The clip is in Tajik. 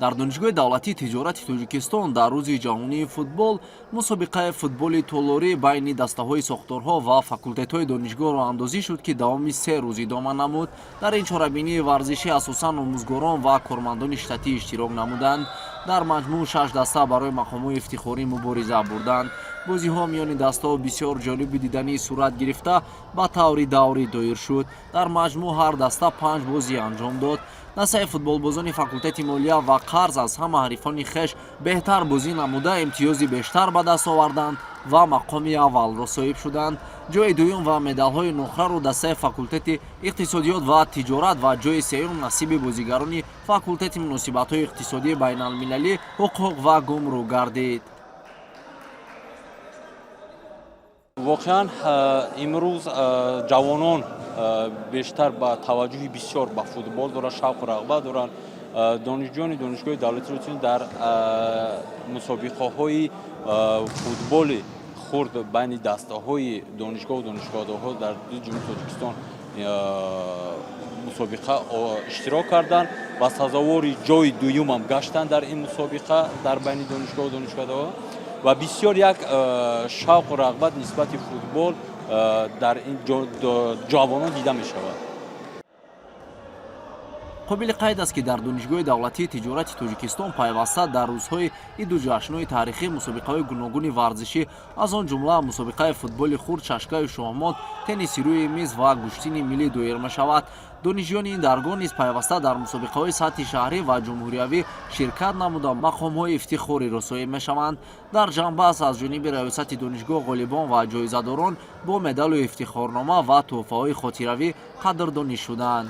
Дар Донишгоҳи давлатии тиҷорати Тоҷикистон дар Рӯзи ҷаҳонии футбол мусобиқаи футболи толорӣ байни дастаҳои сохторҳо ва факултетҳои донишгоҳ роҳандозӣ шуд, ки давоми 3 рӯз идома намуд. Дар ин чорабинии варзишӣ асосан омӯзгорон ва кормандони штатӣ иштирок намуданд. Дар маҷмӯъ шаш даста барои мақомҳои ифтихорӣ мубориза бурданд. Бозиҳо миёни дастаҳо бисёр ҷолиби диданӣ сурат гирифта, ба таври даврӣ доир шуд. Дар маҷмӯъ ҳар даста панҷ бозӣ анҷом дод. Дастаи футболбозони факултети молия ва қарз аз ҳама ҳарифони хеш беҳтар бозӣ намуда, имтиёзи бештар ба даст оварданд ва мақоми аввалро соҳиб шуданд. Ҷои дуюм ва медалҳои нуқраро дастаи факултети иқтисодиёт ва тиҷорат ва ҷои сеюм насиби бозигарони факултети муносибатҳои иқтисодии байналмилалӣ, ҳуқуқ ва гумрук гардид. Воқеан, имрӯз ҷавонон бештар ба таваҷҷӯҳи бисёр ба футбол доранд, шавқу рағбат доранд. Донишҷӯёни Донишгоҳи давлатии дар мусобиқаҳои футболи хурд байни дастаҳои донишгоҳу донишгоҳҳо дар Ҷумҳурии Тоҷикистон мусобиқа иштирок карданд ва сазовори ҷои дуюмам гаштанд дар ин мусобиқа дар байни донишгоҳу донишгоҳҳо. Ва бисёр як шавқу рағбат нисбати футбол дар ин ҷавонон дида мешавад. Қобили қайд аст, ки дар Донишгоҳи давлатии тиҷорати Тоҷикистон пайваста дар рӯзҳои иду ҷашнҳои таърихӣ мусобиқаҳои гуногуни варзишӣ, аз он ҷумла мусобиқаи футболи хурд, шашкаю шоҳмот, тенниси рӯи миз ва гӯштини миллӣ доир мешавад. Донишҷӯёни ин даргоҳ низ пайваста дар мусобиқаҳои сатҳи шаҳрӣ ва ҷумҳуриявӣ ширкат намуда, мақомҳои ифтихориро соҳиб мешаванд. Дар ҷанбаст аз ҷониби раёсати донишгоҳ ғолибон ва ҷоизадорон бо медалу ифтихорнома ва тӯҳфаҳои хотиравӣ қадрдонӣ шуданд.